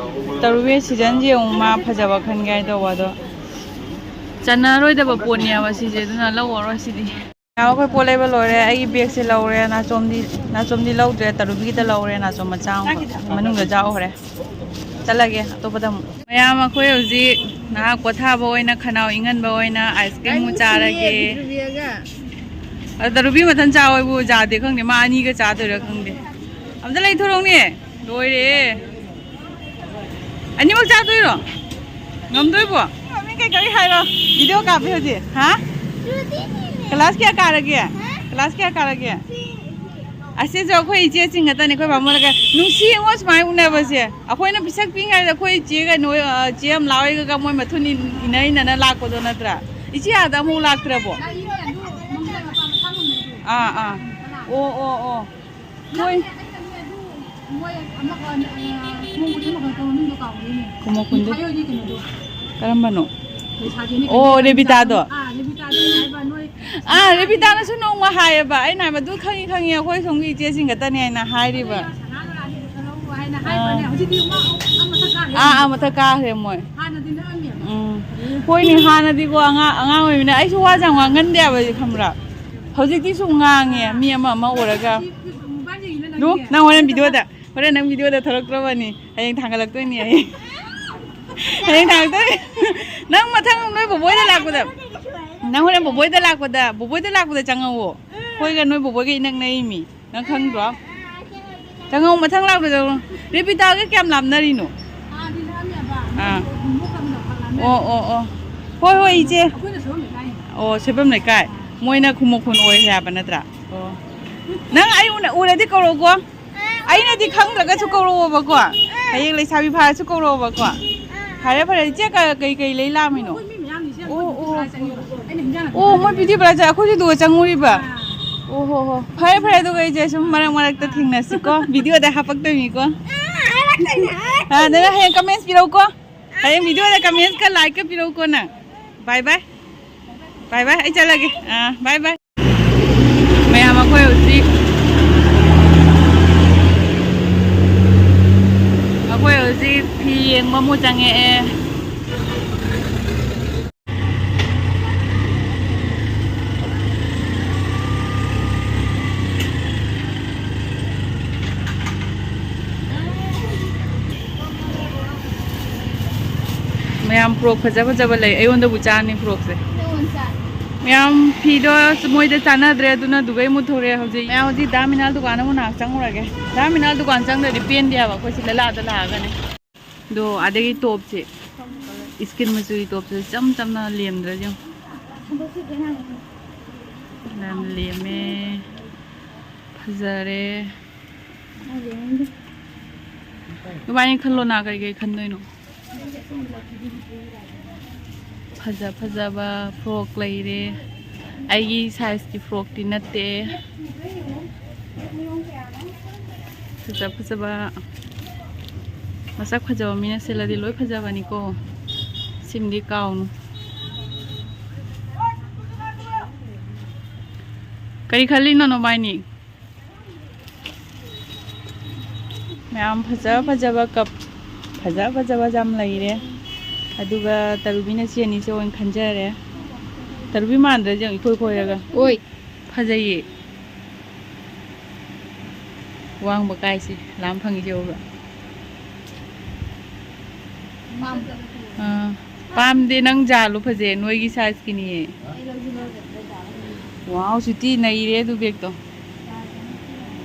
ꯇꯧꯔꯨꯕ season ꯁꯦ ꯑꯃꯨꯛ ꯃꯥ ꯐꯖꯕ ꯈꯟꯒꯦ ꯍꯥꯏ ꯇꯧꯕ, ꯑꯗꯣ ꯆꯟꯅꯔꯣꯏꯗꯕ ꯄꯣꯠꯅꯦꯕ ꯁꯤꯁꯦ, ꯑꯗꯨꯅ ꯂꯧꯔꯔꯣꯏ ꯁꯤꯗꯤ꯫ ꯑꯩꯈꯣꯏ ꯄꯣꯠ ꯂꯩꯕ ꯂꯣꯏꯔꯦ꯫ ꯑꯩꯒꯤ bag ꯁꯦ ꯂꯧꯔꯦ꯫ ꯅꯥꯆꯣꯝꯗꯤ, ꯅꯥꯆꯣꯝꯗꯤ ꯂꯧꯗ꯭ꯔꯦ꯫ ꯇꯔꯨꯕꯤꯒꯤꯗ ꯂꯧꯔꯦ꯫ ꯅꯥꯆꯣꯝ ꯃꯆꯥ ꯑꯃꯈꯛ ꯃꯅꯨꯡꯗ ꯌꯥꯎꯈ꯭ꯔꯦ꯫ ꯆꯠꯂꯒꯦ ꯑꯇꯣꯞꯄꯗ ꯑꯃꯨꯛ꯫ ꯃꯌꯥꯝ, ꯑꯩꯈꯣꯏ ꯍꯧꯖꯤꯛ ꯉꯥꯏꯍꯥꯛ ꯄꯣꯊꯥꯕ ꯑꯣꯏꯅ, ꯈꯅꯥꯎ ꯏꯪꯍꯟꯕ ꯑꯣꯏꯅ ice cream ꯑꯃꯨꯛ ꯆꯥꯔꯒꯦ꯫ ꯑꯗ ꯔꯨꯕꯤ ꯃꯊꯟ ꯆꯥꯎ ꯍꯥꯏꯕꯨ ꯌꯥꯗꯦ ꯈꯪꯗꯦ, ꯃꯥ ꯑꯅꯤꯒ ꯆꯥꯗꯣꯏꯔꯥ ꯈꯪꯗꯦ꯫ ꯑꯝꯇ ꯂꯩꯊꯣꯔꯛꯎꯅꯦ, ꯂꯣꯏꯔꯦ꯫ ꯑꯅꯤꯃꯛ ꯆꯥꯗꯣꯏꯔꯣ? ꯉꯝꯗꯣꯏꯕꯣ? ꯃꯤ ꯀꯩ ꯀꯔꯤ ꯍꯥꯏꯔꯣ? Video ꯀꯥꯞꯄꯤ ꯍꯧꯖꯤꯛ꯫ ꯍꯥ? Class ꯀꯌꯥ ꯀꯥꯔꯒꯦ? Class ꯀꯌꯥ ꯀꯥꯔꯒꯦ? ꯑꯁꯤꯁꯨ ꯑꯩꯈꯣꯏ ꯏꯆꯦꯁꯤꯡ ꯈꯛꯇꯅꯤ, ꯑꯩꯈꯣꯏ ꯕꯥꯃꯣꯟꯒ꯫ ꯅꯨꯡꯁꯤ ꯌꯦꯡꯉꯣ ꯁꯨꯃꯥꯏꯅ ꯎꯅꯕꯁꯦ꯫ ꯑꯩꯈꯣꯏꯅ ꯄꯤꯁꯛ ꯄꯤꯛꯏꯉꯩꯗ ꯑꯩꯈꯣꯏ ꯏꯆꯦꯒ ꯅꯣꯏ, ꯑ, ꯆꯦ ꯑꯃ ꯂꯥꯎꯏꯒ ꯃꯣꯏ ꯃꯊꯨꯟ ꯏꯟ-, ꯏꯟꯅ ꯏꯟꯅꯅ ꯂꯥꯛꯄꯗꯣ ꯅꯠꯇ꯭ꯔꯥ? ꯏꯆꯦ ꯑꯥꯗ ꯑꯃꯨꯛ ꯂꯥꯛꯇ꯭ꯔꯕꯣ? ꯑꯥ, ꯑꯥ꯫ ꯑꯣ, ꯑꯣ, ꯑꯣ꯫ ꯃꯣꯏ ꯀꯨꯃꯣ ꯀꯨꯟꯗꯤ? ꯀꯔꯝꯕꯅꯣ? ꯑꯣ, ꯔꯦꯕꯤꯇꯥꯗꯣ? ꯑꯥ, ꯔꯦꯕꯤꯇꯥꯅꯁꯨ ꯅꯣꯡꯃ ꯍꯥꯏꯌꯦꯕ, ꯑꯩꯅ ꯍꯥꯏꯕ, "ꯑꯗꯨ ꯈꯪꯉꯤ, ꯈꯪꯉꯤ, ꯑꯩꯈꯣꯏ ꯁꯣꯝꯒꯤ ꯏꯆꯦꯁꯤꯡ ꯈꯛꯇꯅꯤ" ꯍꯥꯏꯅ ꯍꯥꯏꯔꯤꯕ꯫ ꯑꯥ꯫ ꯑꯥ, ꯑꯥ, ꯃꯊꯛ ꯀꯥꯈ꯭ꯔꯦ ꯃꯣꯏ꯫ ꯎꯝ꯫ ꯍꯣꯏꯅꯦ, ꯍꯥꯟꯅꯗꯤꯀꯣ ꯑꯉꯥꯡ, ꯑꯉꯥꯡ ꯑꯣꯏꯃꯤꯅ ꯑꯩꯁꯨ ꯋꯥꯁꯦ ꯌꯥꯝ ꯉꯥꯡꯒꯟꯗꯦꯕ, ꯈꯪꯕ꯭ꯔꯥ? ꯍꯧꯖꯤꯛꯇꯤ ꯁꯨꯝ ꯉꯥꯡꯉꯦ, ꯃꯤ ꯑꯃ ꯑꯃ ꯎꯔꯒ꯫ ꯅꯨ, ꯅꯪ ꯍꯣꯔꯦꯟ video ꯗ, ꯍꯣꯔꯦꯟ ꯅꯪ video ꯗ ꯊꯣꯛꯂꯛꯇ꯭ꯔꯕꯅꯤ꯫ ꯍꯌꯦꯡ ꯊꯥꯡꯒꯠꯂꯛꯇꯣꯏꯅꯤ ꯑꯩ꯫ ꯍꯌꯦꯡ ꯊꯥꯡꯒꯠꯇꯣꯏꯅꯤ꯫ ꯅꯪ ꯃꯊꯪ ꯅꯣꯏ ꯕꯣꯕꯣꯏꯗ ꯂꯥꯛꯄꯗ, ꯅꯪ ꯍꯣꯔꯦꯟ ꯕꯣꯕꯣꯏꯗ ꯂꯥꯛꯄꯗ, ꯕꯣꯕꯣꯏꯗ ꯂꯥꯛꯄꯗ ꯆꯪꯉꯛꯑꯣ꯫ ꯑꯩꯈꯣꯏꯒ ꯅꯣꯏ ꯕꯣꯕꯣꯏꯒ ꯏꯅꯛ ꯅꯛꯏꯃꯤ꯫ ꯅꯪ ꯈꯪꯗ꯭ꯔꯣ? ꯆꯪꯉꯧ, ꯃꯊꯪ ꯂꯥꯛꯄꯗ ꯆꯪꯉꯧ꯫ ꯔꯦꯕꯤꯇꯥꯒ ꯀꯌꯥꯝ ꯂꯥꯞꯅꯔꯤꯅꯣ? ꯑꯥ, ꯑꯗꯤ ꯂꯥꯞꯅꯕ꯫ ꯑꯥ꯫ ꯃꯣꯏꯗꯤ ꯈꯨꯟꯕꯨ ꯈꯔ ꯈꯔ ꯂꯥꯞꯅꯔꯦ꯫ ꯑꯣ, ꯑꯣ, ꯑꯣ꯫ ꯍꯣꯏ, ꯍꯣꯏ, ꯏꯆꯦ꯫ ꯑꯩꯈꯣꯏꯅ ꯁꯣꯝ ꯂꯩꯀꯥꯏꯅꯤ꯫ ꯑꯣ, ꯁꯣꯏꯕꯝ ꯂꯩꯀꯥꯏ꯫ ꯃꯣꯏꯅ ꯈꯨꯃꯣꯛ ꯈꯨꯟ ꯑꯣꯏꯔꯦ ꯍꯥꯏꯕ ꯅꯠꯇ꯭ꯔꯥ? ꯑꯣ꯫ ꯅꯪ ꯑꯩ ꯎꯅ-, ꯎꯔꯗꯤ ꯀꯧꯔꯛꯎꯀꯣ꯫ ꯑꯩꯅꯗꯤ ꯈꯪꯗ꯭ꯔꯒꯁꯨ ꯀꯧꯔꯛꯑꯣꯕꯀꯣ꯫ ꯍꯌꯦꯡ ꯂꯩꯁꯥꯕꯤ ꯐꯥꯔꯁꯨ ꯀꯧꯔꯛꯑꯣꯕꯀꯣ꯫ ꯐꯔꯦ, ꯐꯔꯦ꯫ ꯏꯆꯦ ꯀ-, ꯀꯩ ꯀꯩ ꯂꯩ ꯂꯥꯝꯃꯤꯅꯣ? ꯑꯩꯈꯣꯏ ꯃꯤ ꯃꯌꯥꯝ ꯂꯩꯁꯦ꯫ ꯑꯣ, ꯑꯩꯈꯣꯏ ꯑꯣ꯫ ꯕꯤꯗ꯭ꯌꯨ ꯄꯨꯔꯥ ꯆꯪꯉꯦꯕꯀꯣ꯫ ꯑꯩꯅ ꯍꯤꯟꯖꯥꯡ ꯅꯥꯄꯤ ꯑꯣ, ꯃꯣꯏ ꯈꯔ ꯕꯤꯗ꯭ꯌꯨ ꯄꯨꯔꯥ ꯆꯪꯉꯦ꯫ ꯑꯩꯈꯣꯏꯁꯨ ꯑꯗꯨꯒ ꯆꯪꯉꯨꯔꯤꯕ? ꯑꯥ꯫ ꯑꯣ, ꯍꯣ, ꯍꯣ꯫ ꯐꯔꯦ, ꯐꯔꯦ꯫ ꯑꯗꯨꯒ ꯏꯆꯦ ꯁꯨꯝ ꯃꯔꯛ ꯃꯔꯛꯇ ꯊꯦꯡꯅꯁꯤꯀꯣ꯫ ꯕꯤꯗ꯭ꯌꯨꯗ ꯍꯥꯞꯄꯛꯇꯣꯏꯅꯤꯀꯣ꯫ ꯑꯥ, ꯅꯪ ꯍꯌꯦꯡ ꯀꯃꯦꯟꯁ ꯄꯤꯔꯛꯎꯀꯣ꯫ ꯍꯌꯦꯡ ꯕꯤꯗ꯭ꯌꯨꯗ ꯀꯃꯦꯟꯁꯀ ꯂꯥꯏꯛꯀ ꯄꯤꯔꯛꯎꯀꯣ ꯅꯪ꯫ ꯕꯥꯏ ꯕꯥꯏ꯫ ꯕꯥꯏ ꯕꯥꯏ꯫ ꯑꯩ ꯆꯠꯂꯒꯦ꯫ ꯑꯥ, ꯕꯥꯏ ꯕꯥꯏ꯫ ꯃꯌꯥꯝ, ꯑꯩꯈꯣꯏ ꯍꯧꯖꯤꯛ, ꯑꯩꯈꯣꯏ ꯍꯧꯖꯤꯛ ꯐꯤ ꯌꯦꯡꯕ ꯑꯃꯨꯛ ꯆꯪꯉꯛꯑꯦ꯫ ꯃꯌꯥꯝ, ꯐ꯭ꯔꯣꯛ ꯐꯖ ꯐꯖꯕ ꯂꯩ꯫ ꯑꯩꯉꯣꯟꯗꯕꯨ ꯆꯥꯅꯤ ꯐ꯭ꯔꯣꯛꯁꯦ꯫ ꯃꯌꯥꯝ, ꯐꯤꯗꯣ ꯃꯣꯏꯗ ꯆꯥꯟꯅꯗ꯭ꯔꯦ, ꯑꯗꯨꯅ ꯗꯨꯕꯩ ꯑꯃꯨꯛ ꯊꯣꯔꯛꯑꯦ ꯍꯧꯖꯤꯛ꯫ ꯃꯌꯥꯝ, ꯍꯧꯖꯤꯛ ꯗꯥ ꯃꯤꯅꯥꯜ ꯗꯨꯀꯥꯟ ꯑꯃꯨꯛ ꯉꯥꯏꯍꯥꯛ ꯆꯪꯉꯨꯔꯒꯦ꯫ ꯗꯥ ꯃꯤꯅꯥꯜ ꯗꯨꯀꯥꯟ ꯆꯪꯗ꯭ꯔꯗꯤ ꯄꯦꯟꯗꯦ ꯍꯥꯏꯕ ꯑꯩꯈꯣꯏ ꯁꯤ ꯂꯂꯥꯗ ꯂꯥꯛꯑꯒꯅꯦ꯫ ꯑꯗꯣ ꯑꯗꯒꯤ ꯇꯣꯞꯁꯦ, ꯏꯁꯀꯤꯟ ꯃꯆꯨꯒꯤ ꯇꯣꯞꯁꯦ ꯏꯆꯝ ꯆꯝꯅ ꯂꯦꯝꯗ꯭ꯔꯥ ꯌꯦꯡꯉꯨ꯫ ꯌꯥꯝ ꯂꯦꯝꯃꯦ꯫ ꯐꯖꯔꯦ꯫ ꯅꯕꯥꯅꯤ ꯈꯜꯂꯣ ꯅꯥ, ꯀꯔꯤ ꯀꯔꯤ ꯈꯟꯗꯣꯏꯅꯣ? ꯐꯖ ꯐꯖꯕ ꯐ꯭ꯔꯣꯛ ꯂꯩꯔꯦ꯫ ꯑꯩꯒꯤ ꯁꯥꯏꯖꯀꯤ ꯐ꯭ꯔꯣꯛꯇꯤ ꯅꯠꯇꯦ꯫ ꯐꯖ ꯐꯖꯕ, ꯃꯁꯛ ꯐꯖꯕ ꯃꯤꯅ ꯁꯦꯠꯂꯗꯤ ꯂꯣꯏ ꯐꯖꯕꯅꯤꯀꯣ꯫ ꯁꯤꯃꯗꯤ ꯀꯥꯎꯅꯨ꯫ ꯀꯔꯤ ꯈꯜꯂꯤꯅꯣ ꯅꯕꯥꯏꯅꯤ? ꯃꯌꯥꯝ ꯐꯖ ꯐꯖꯕ ꯀꯞ, ꯐꯖ ꯐꯖꯕ ꯌꯥꯝ ꯂꯩꯔꯦ꯫ ꯑꯗꯨꯒ ꯇꯔꯨꯕꯤꯅ ꯁꯤ ꯑꯅꯤꯁꯦ ꯑꯣꯏꯅ ꯈꯟꯖꯔꯦ꯫ ꯇꯔꯨꯕꯤ ꯃꯥꯟꯗ꯭ꯔꯁꯦ ꯌꯦꯡꯉꯨ, ꯏꯈꯣꯏ ꯈꯣꯏꯔꯒ꯫ ꯑꯣꯏ꯫ ꯐꯖꯩꯌꯦ꯫ ꯋꯥꯡꯕ ꯀꯥꯏꯁꯦ ꯂꯥꯝ ꯐꯪꯉꯤꯁꯦ ꯎꯕ꯭ꯔꯥ? ꯄꯥꯝꯗꯦ꯫ ꯑꯥ, ꯄꯥꯝꯗꯦ, ꯅꯪ ꯖꯥꯜꯂꯣ, ꯐꯖꯩ, ꯅꯣꯏꯒꯤ ꯁꯥꯏꯖꯀꯤꯅꯤꯌꯦ꯫ ꯋꯥꯎ, ꯁ꯭ꯋꯤꯇꯤ, ꯅꯩꯔꯦ ꯑꯗꯨ ꯕꯦꯒꯇꯣ꯫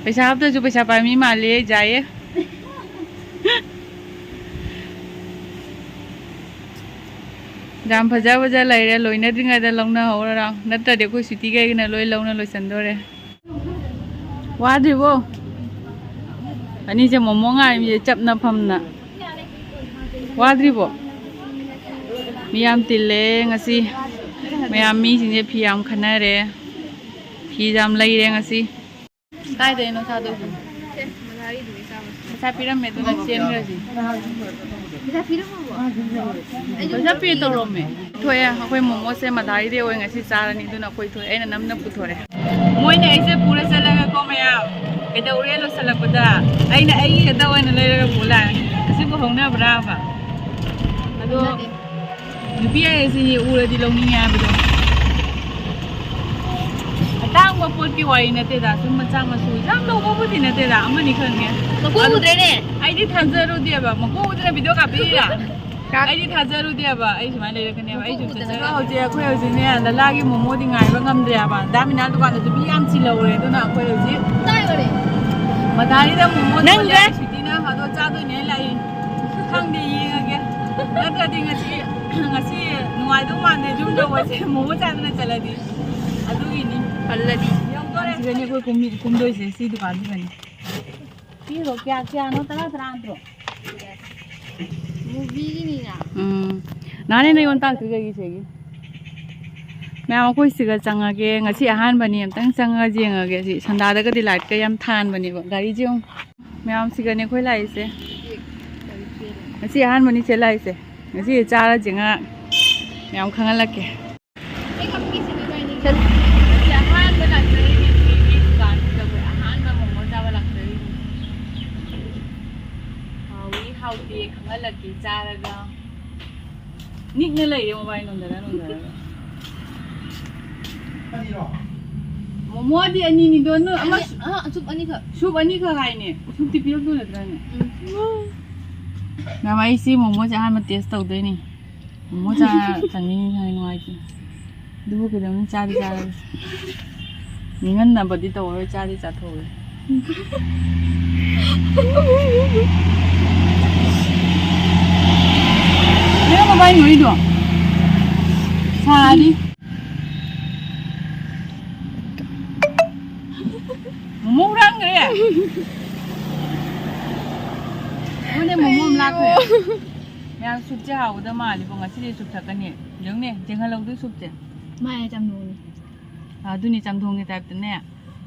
ꯄꯩꯁꯥ ꯍꯥꯞꯇ꯭ꯔꯁꯨ ꯄꯩꯁꯥ ꯄꯥꯏ ꯃꯤ ꯃꯥꯜꯂꯦ, ꯖꯥꯏꯌꯦ꯫ ꯌꯥꯝ ꯐꯖ ꯐꯖ ꯂꯩꯔꯦ, ꯂꯣꯏꯅꯗ꯭ꯔꯤꯉꯩꯗ ꯂꯧꯅꯍꯧꯔꯣ, ꯅꯠꯇ꯭ꯔꯗꯤ ꯑꯩꯈꯣꯏ ꯁ꯭ꯋꯤꯇꯤꯒꯩꯒꯤꯅ ꯂꯣꯏ ꯂꯧꯅ ꯂꯣꯏꯁꯟꯗꯣꯔꯦ꯫ ꯋꯥꯗ꯭ꯔꯤꯕꯣ? ꯑꯅꯤꯁꯦ ꯃꯣꯃꯣ ꯉꯥꯏꯔꯤꯌꯦ, ꯆꯞꯅ ꯐꯝꯅ꯫ ꯋꯥꯗ꯭ꯔꯤꯕꯣ? ꯃꯤ ꯌꯥꯝ ꯇꯤꯜꯂꯦ ꯉꯁꯤ꯫ ꯃꯌꯥꯝ ꯃꯤꯁꯤꯡꯁꯦ ꯐꯤ ꯌꯥꯝ ꯈꯟꯅꯔꯦ꯫ ꯐꯤ ꯌꯥꯝ ꯂꯩꯔꯦ ꯉꯁꯤ꯫ ꯀꯥꯏꯗꯩꯅꯣ ꯁꯥꯗꯣꯏꯁꯦ? ꯄꯩꯁꯥ ꯄꯤꯔꯝꯃꯦ, ꯑꯗꯨꯅ ꯆꯦꯟꯈ꯭ꯔꯁꯤ꯫ ꯄꯩꯁꯥ ꯄꯤꯔꯝꯃꯕꯣ? ꯄꯩꯁꯥ ꯄꯦ ꯇꯧꯔꯝꯃꯦ꯫ ꯊꯣꯛꯑꯦ, ꯑꯩꯈꯣꯏ ꯃꯣꯃꯣꯁꯦ ꯃꯗꯥꯔꯤꯗꯤ ꯑꯣꯏ, ꯉꯁꯤ ꯆꯥꯔꯅꯤ, ꯑꯗꯨꯅ ꯑꯩꯈꯣꯏ ꯊꯣꯛꯑꯦ, ꯑꯩꯅ ꯅꯝꯅ ꯄꯨꯊꯣꯔꯛꯑꯦ꯫ ꯃꯣꯏꯅ ꯑꯩꯁꯦ ꯄꯨꯔ ꯆꯠꯂꯒꯀꯣ ꯃꯌꯥꯝ, ꯀꯩꯗꯧꯔꯦ ꯂꯣꯏꯁꯤꯜꯂꯛꯄꯗ ꯑꯩꯅ ꯑꯩꯒꯤ ꯈꯛꯇ ꯑꯣꯏꯅ ꯂꯩꯔꯒ ꯄꯨ ꯂꯥꯛꯑꯦ꯫ ꯑꯁꯤꯕꯨ ꯍꯧꯅꯕ꯭ꯔꯥꯕ? ꯑꯗꯣ ꯅꯨꯄꯤ ꯍꯥꯏꯁꯤꯅꯤ ꯎꯔꯗꯤ ꯂꯧꯅꯤꯡꯉꯦ ꯍꯥꯏꯕꯗꯣ꯫ ꯑꯇꯥꯡꯕ ꯄꯣꯠꯀꯤ ꯋꯥꯔꯤ ꯅꯠꯇꯦꯗ, ꯁꯨꯝ ꯃꯆꯥ ꯃꯁꯨ ꯌꯥꯝ ꯂꯧꯕꯕꯨꯗꯤ ꯅꯠꯇꯦꯗ, ꯑꯃꯅꯤ ꯈꯛꯅꯦ꯫ ꯃꯀꯣꯛ ꯑꯗꯨ ꯎꯗ꯭ꯔꯦꯅꯦ꯫ ꯑꯩꯗꯤ ꯊꯥꯖꯔꯨꯗꯦꯕ, ꯃꯀꯣꯛ ꯎꯗꯅ ꯚꯤꯗꯤꯑꯣ ꯀꯥꯞꯄꯤꯔꯥ? ꯑꯩꯗꯤ ꯊꯥꯖꯔꯨꯗꯦꯕ ꯑꯩ ꯁꯨꯃꯥꯏꯅ ꯂꯩꯔꯛꯀꯅꯦꯕ꯫ ꯑꯩ ꯁꯨꯝ ꯃꯀꯣꯛ ꯎꯗꯅ ꯆꯠꯆꯔ ꯀꯥꯞꯄꯤ꯫ ꯍꯧꯖꯤꯛ ꯑꯩꯈꯣꯏ ꯍꯧꯖꯤꯛꯅꯦ ꯂꯂꯥꯒꯤ ꯃꯣꯃꯣꯗꯤ ꯉꯥꯏꯕ ꯉꯝꯗ꯭ꯔꯦꯕ꯫ ꯗꯥꯃꯤꯅꯥ ꯗꯨꯀꯥꯟꯗꯁꯨ ꯃꯤ ꯌꯥꯝ ꯆꯤꯜꯍꯧꯔꯦ, ꯑꯗꯨꯅ ꯑꯩꯈꯣꯏ ꯍꯧꯖꯤꯛ ꯆꯥꯏꯕꯅꯦ꯫ ꯃꯗꯥꯔꯤꯗ ꯃꯣꯃꯣ ꯅꯪꯒ? ꯁꯤꯇꯤꯅ ꯑꯗꯣ ꯆꯥꯗꯣꯏꯅꯦ ꯂꯥꯛꯏ꯫ ꯈꯪꯗꯦ, ꯌꯦꯡꯉꯒꯦ꯫ ꯅꯠꯇ꯭ꯔꯗꯤ ꯉꯁꯤ, ꯉꯁꯤ ꯅꯨꯡꯉꯥꯏꯗꯧ ꯃꯥꯟꯗꯦ ꯌꯨꯝ ꯌꯧꯕꯁꯦ ꯃꯣꯃꯣ ꯆꯥꯗꯅ ꯆꯠꯂꯗꯤ꯫ ꯑꯗꯨꯒꯤꯅꯤ꯫ ꯈꯜꯂꯗꯤ꯫ ꯌꯧꯗꯣꯔꯦ꯫ ꯁꯤꯗꯅꯤ ꯑꯩꯈꯣꯏ ꯀꯨꯝꯃꯤ-, ꯀꯨꯝꯗꯣꯏꯁꯦ ꯁꯤ ꯗꯨꯀꯥꯟꯁꯤꯗꯅꯤ꯫ ꯄꯤꯔꯣ, ꯀꯌꯥ, ꯀꯌꯥꯅꯣ? ꯇꯔꯥ, ꯇꯔꯥ ꯅꯠꯇ꯭ꯔꯣ? ꯃꯨꯚꯤꯒꯤꯅꯤꯅ꯫ ꯎꯝ꯫ ꯅꯍꯥꯟ ꯑꯩꯅ ꯌꯣꯟ ꯇꯥꯛꯇ꯭ꯔꯤ ꯀꯩꯒꯤ ꯁꯤꯒꯤ? ꯃꯌꯥꯝ ꯑꯩꯈꯣꯏ ꯁꯤꯒ ꯆꯪꯉꯒꯦ꯫ ꯉꯁꯤ ꯑꯍꯥꯟꯕꯅꯤ, ꯑꯝꯇꯪ ꯆꯪꯉꯒ ꯌꯦꯡꯉꯒꯦ꯫ ꯁꯤ ꯁꯟꯗꯥꯗꯒꯗꯤ ꯂꯥꯏꯠꯀ ꯌꯥꯝ ꯊꯥꯟꯕꯅꯦꯕ꯫ ꯒꯥꯔꯤꯁꯦ ꯌꯦꯡꯉꯨ꯫ ꯃꯌꯥꯝ ꯁꯤꯒꯅꯦ ꯑꯩꯈꯣꯏ ꯂꯥꯛꯏꯁꯦ꯫ ꯉꯁꯤ ꯑꯍꯥꯟꯕꯅꯤ ꯁꯤ ꯂꯥꯛꯏꯁꯦ꯫ ꯉꯁꯤ ꯆꯥꯔꯁꯦ ꯉꯥ꯫ ꯃꯌꯥꯝ ꯈꯪꯍꯜꯂꯛꯀꯦ꯫ ꯉꯁꯤ ꯑꯍꯥꯟꯕ ꯂꯥꯛꯆꯔꯤꯅꯦ ꯁꯤꯒꯤ ꯗꯨꯀꯥꯟꯁꯤꯗ ꯑꯩꯈꯣꯏ ꯑꯍꯥꯟꯕ ꯃꯣꯃꯣ ꯆꯥꯕ ꯂꯥꯛꯆꯔꯤꯅꯦ꯫ ꯍꯥꯎꯏ ꯍꯥꯎꯇꯦ ꯈꯪꯍꯜꯂꯛꯀꯦ ꯆꯥꯔꯒ꯫ ꯅꯤꯛꯅ ꯂꯩꯔꯦ ꯃꯣꯕꯥꯏꯜ ꯅꯣꯟꯗꯔ ꯅꯣꯟꯗꯔꯒ꯫ ꯃꯣꯃꯣꯗꯤ ꯑꯅꯤꯅꯤꯗꯣ, ꯅꯣꯏ ꯑꯃ ꯑꯅꯤ, ꯑꯍ, ꯁꯨꯞ ꯑꯅꯤꯈꯛ꯫ ꯁꯨꯞ ꯑꯅꯤꯈꯛ ꯍꯥꯏꯅꯦ꯫ ꯁꯨꯞꯇꯤ ꯄꯤꯔꯛꯇꯣꯏ ꯅꯠꯇ꯭ꯔꯅꯦ? ꯎꯝ꯫ ꯃꯌꯥꯝ ꯑꯩꯁꯤ ꯃꯣꯃꯣꯁꯦ ꯑꯍꯥꯟꯕ ꯇꯦꯁ ꯇꯧꯗꯣꯏꯅꯤ꯫ ꯃꯣꯃꯣ ꯆꯥ ꯆꯪꯅꯤꯡꯉꯤ ꯈꯪꯉꯦ, ꯅꯨꯡꯉꯥꯏꯇꯦ꯫ ꯑꯗꯨꯕꯨ ꯀꯩꯗꯧꯅꯤ, ꯆꯥꯗꯤ ꯆꯥꯔꯒꯦ꯫ ꯅꯤꯡꯍꯟꯅꯕꯗꯤ ꯇꯧꯔꯔꯣꯏ, ꯆꯥꯗꯤ ꯆꯥꯊꯣꯛꯑꯒꯦ꯫ ꯅꯪ ꯃꯕꯥꯏ ꯅꯣꯏꯗꯣ ꯁꯥꯔꯤ꯫ ꯃꯣꯃꯣ ꯍꯨꯔꯥꯟꯈ꯭ꯔꯦ꯫ ꯑꯩꯉꯣꯟꯗ ꯃꯣꯃꯣ ꯑꯃ ꯂꯥꯛꯈ꯭ꯔꯦ꯫ ꯃꯌꯥꯝ ꯁꯨꯞꯁꯦ ꯍꯥꯎꯒꯗꯕ ꯃꯥꯜꯂꯤꯕꯣ꯫ ꯉꯁꯤꯗꯤ ꯁꯨꯞ ꯊꯛꯀꯅꯤ꯫ ꯌꯦꯡꯅꯦ, ꯌꯦꯡꯍꯜꯍꯧꯗꯣꯏ ꯁꯨꯞꯁꯦ꯫ ꯃꯥꯅꯦ, ꯆꯝꯊꯣꯡꯅꯤ꯫ ꯑꯗꯨꯅꯤ, ꯆꯝꯊꯣꯡꯒꯤ ꯇꯥꯏꯞꯇꯅꯦ꯫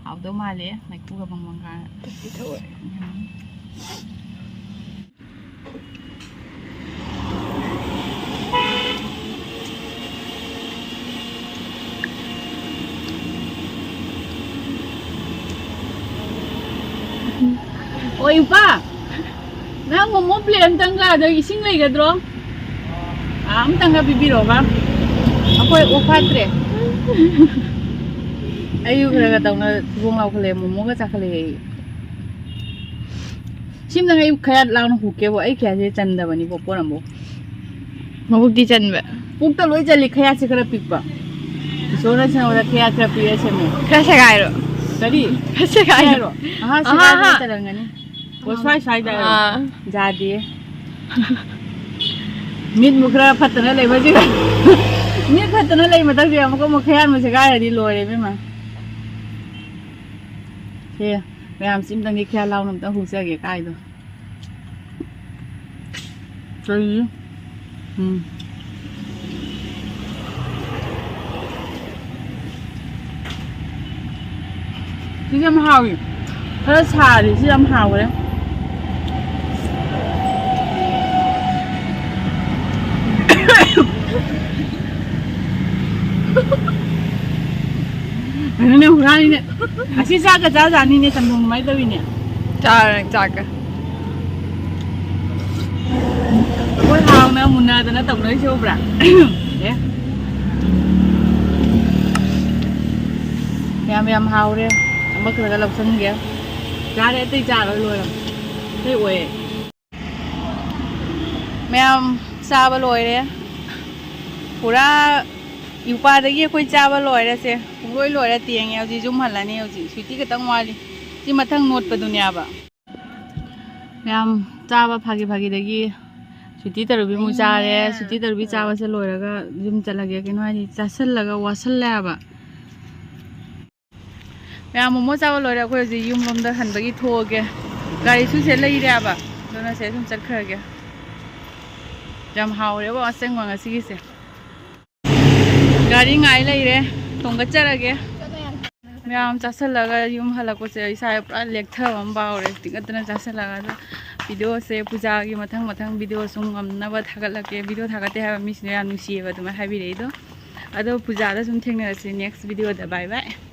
ꯍꯥꯎꯗꯧ ꯃꯥꯜꯂꯦ꯫ ꯃꯩꯈꯨꯒ ꯕꯪ ꯕꯪ ꯀꯥꯔ꯫ ꯎꯝ꯫ ꯑꯣ, ꯏꯄꯥ, ꯅꯪ ꯃꯣꯃꯣ ꯄ꯭ꯂꯦꯠ ꯑꯝꯇꯪꯒ ꯑꯗꯒꯤ ꯏꯁꯤꯡ ꯂꯩꯒꯗ꯭ꯔꯣ? ꯑꯥ, ꯑꯝꯇꯪꯒ ꯄꯤꯕꯤꯔꯛꯑꯣꯕ꯫ ꯑꯩꯈꯣꯏ ꯑꯣꯛ ꯐꯥꯠꯇ꯭ꯔꯦ꯫ ꯑꯩꯁꯨ ꯈꯔ ꯈꯔ ꯇꯧꯅ ꯊꯤꯕꯣꯡ ꯂꯥꯎꯈꯠꯂꯛꯑꯦ, ꯃꯣꯃꯣꯒ ꯆꯥꯈꯠꯂꯛꯑꯦ ꯑꯩ꯫ ꯁꯤꯝꯇꯪ ꯑꯩ ꯈꯌꯥꯠ ꯂꯥꯎꯅ ꯍꯨꯛꯀꯦꯕꯨ, ꯑꯩ ꯈꯌꯥꯠꯁꯦ ꯆꯟꯗꯕꯅꯤꯀꯣ ꯄꯣꯠ ꯑꯃꯕꯨ꯫ ꯃꯕꯨꯛꯇꯤ ꯆꯟꯕ꯫ ꯄꯨꯛꯇ ꯂꯣꯏ ꯆꯜꯂꯤ, ꯈꯌꯥꯠꯁꯦ ꯈꯔ ꯄꯤꯛꯄ꯫ ꯏꯁꯣꯔꯅ ꯁꯦꯝꯕꯗ ꯈꯌꯥꯠ ꯈꯔ ꯄꯤꯛꯑ ꯁꯦꯝꯃꯦ꯫ ꯈꯔ ꯁꯦꯒꯥꯏꯔꯣ꯫ ꯀꯔꯤ? ꯈꯔ ꯁꯦꯒꯥꯏꯔꯣ꯫ ꯁꯦꯒꯥꯏꯔꯣ? ꯑꯍꯥ, ꯑꯍꯥ, ꯁꯦꯒꯥꯏꯕ ꯑꯍꯥ꯫ ꯆꯜꯂꯝꯒꯅꯤ꯫ ꯑꯣ, ꯁ꯭ꯋꯥꯏ ꯁ꯭ꯋꯥꯏꯗ ꯍꯥꯏꯔꯣ꯫ ꯑꯥ꯫ ꯌꯥꯗꯦ꯫ ꯃꯤꯠꯃꯨꯛ ꯈꯔ ꯐꯠꯇꯅ ꯂꯩꯕꯁꯤꯒ꯫ ꯃꯤꯠ ꯐꯠꯇꯅ ꯂꯩ ꯃꯊꯛꯁꯤꯗ ꯑꯃꯨꯛꯀ ꯑꯃꯨꯛ ꯈꯌꯥꯠ ꯑꯃꯨꯛ ꯁꯦꯒꯥꯏꯔꯗꯤ ꯂꯣꯏꯔꯦ ꯏꯕꯦꯝꯃ꯫ ꯁꯦ, ꯃꯌꯥꯝ ꯁꯤ ꯑꯝꯇꯪꯗꯤ ꯈꯌꯥꯠ ꯂꯥꯎꯅ ꯑꯝꯇꯪ ꯍꯨꯛꯆꯒꯦ ꯀꯥꯏꯗꯣ꯫ ꯀꯔꯤ? ꯎꯝ꯫ ꯁꯤꯁꯦ ꯌꯥꯝ ꯍꯥꯎꯏ꯫ ꯈꯔ ꯁꯥꯔꯤ, ꯁꯤ ꯌꯥꯝ ꯍꯥꯎꯈ꯭ꯔꯦ꯫ ꯀꯩꯅꯣꯅꯦ, ꯍꯨꯔꯥꯟꯂꯤꯅꯦ꯫ ꯑꯁꯤ ꯆꯥꯛꯀ ꯆꯥꯖꯥꯠꯅꯤꯅꯦ, ꯆꯝꯊꯣꯡ ꯑꯗꯨꯃꯥꯏꯅ ꯇꯧꯋꯤꯅꯦ꯫ ꯆꯥꯔꯦ ꯆꯥꯛꯀ꯫ ꯑꯩꯈꯣꯏ ꯍꯥꯎꯅ ꯃꯨꯟꯅꯗꯅ ꯇꯧꯅꯔꯤꯁꯦ ꯎꯕ꯭ꯔꯥ? ꯑꯦ꯫ ꯌꯥꯝ ꯌꯥꯝ ꯍꯥꯎꯔꯦ꯫ ꯑꯃꯈꯛꯇ ꯂꯧꯁꯟꯒꯦ꯫ ꯆꯥꯔꯦ, ꯑꯇꯩ ꯆꯥꯔꯣꯏ, ꯂꯣꯏꯔꯦ꯫ ꯑꯇꯩ ꯑꯣꯏꯌꯦ꯫ ꯃꯌꯥꯝ ꯆꯥꯕ ꯂꯣꯏꯔꯦ꯫ ꯄꯨꯔꯥ ꯌꯨꯄꯥꯗꯒꯤ ꯑꯩꯈꯣꯏ ꯆꯥꯕ ꯂꯣꯏꯔꯦꯁꯦ꯫ ꯄꯨꯡꯂꯣꯏ ꯂꯣꯏꯔꯦ, ꯇꯦꯡꯉꯦ꯫ ꯍꯧꯖꯤꯛ ꯌꯨꯝ ꯍꯜꯂꯅꯤ꯫ ꯍꯧꯖꯤꯛ ꯁ꯭ꯋꯤꯇꯤ ꯈꯛꯇꯪ ꯋꯥꯠꯂꯤ꯫ ꯁꯤ ꯃꯊꯪ ꯅꯣꯠꯄꯗꯨꯅꯦꯕ꯫ ꯃꯌꯥꯝ ꯆꯥꯕ ꯐꯥꯒꯤ ꯐꯥꯒꯤꯗꯒꯤ ꯁꯨꯇꯤ ꯇꯔꯨꯕꯤꯃꯨꯛ ꯆꯥꯔꯦ꯫ ꯁꯨꯇꯤ ꯇꯔꯨꯕꯤ ꯆꯥꯕꯁꯦ ꯂꯣꯏꯔꯒ ꯌꯨꯝ ꯆꯠꯂꯒꯦ꯫ ꯀꯩꯅꯣ ꯍꯥꯏꯗꯤ ꯆꯥꯁꯜꯂꯒ ꯋꯥꯁꯜꯂꯦꯕ꯫ ꯃꯌꯥꯝ ꯃꯣꯃꯣ ꯆꯥꯕ ꯂꯣꯏꯔꯦ꯫ ꯑꯩꯈꯣꯏ ꯍꯧꯖꯤꯛ ꯌꯨꯝ ꯂꯣꯝꯗ ꯍꯟꯕꯒꯤ ꯊꯣꯛꯑꯒꯦ꯫ ꯒꯥꯔꯤꯁꯨ ꯁꯤꯗ ꯂꯩꯔꯦꯕ꯫ ꯑꯗꯨꯅ ꯁꯤꯗ ꯁꯨꯝ ꯆꯠꯈ꯭ꯔꯒꯦ꯫ ꯌꯥꯝ ꯍꯥꯎꯔꯦꯕ ꯑꯁꯦꯡꯕ ꯉꯁꯤꯒꯤꯁꯦ꯫ ꯒꯥꯔꯤ ꯉꯥꯏ ꯂꯩꯔꯦ꯫ ꯊꯣꯡꯒꯠꯆꯔꯒꯦ꯫ ꯃꯌꯥꯝ ꯆꯥꯁꯜꯂꯒ ꯌꯨꯝ ꯍꯜꯂꯛꯄꯁꯦ ꯏꯁꯥ ꯄꯨꯔꯥ ꯂꯦꯛꯊꯕ ꯑꯃ ꯐꯥꯎꯔꯦ꯫ ꯇꯤꯡꯈꯠꯇꯅ ꯆꯥꯁꯜꯂꯒ꯫ ꯑꯗꯣ ꯚꯤꯗꯤꯑꯣꯁꯦ ꯄꯨꯖꯥꯒꯤ ꯃꯊꯪ ꯃꯊꯪ ꯚꯤꯗꯤꯑꯣ ꯁꯨꯝ ꯉꯝꯅꯕ ꯊꯥꯒꯠꯂꯛꯀꯦ꯫ ꯚꯤꯗꯤꯑꯣ ꯊꯥꯒꯠꯇꯦ ꯍꯥꯏꯕ ꯃꯤꯁꯤꯡꯗꯣ ꯌꯥꯝ ꯅꯨꯡꯁꯤꯌꯦꯕ ꯑꯗꯨꯃꯥꯏꯅ ꯍꯥꯏꯕꯤꯔꯛꯏꯗꯣ꯫ ꯑꯗꯣ ꯄꯨꯖꯥꯗ ꯁꯨꯝ ꯊꯦꯡꯅꯔꯁꯤ next ꯚꯤꯗꯤꯑꯣꯗ꯫ Bye bye꯫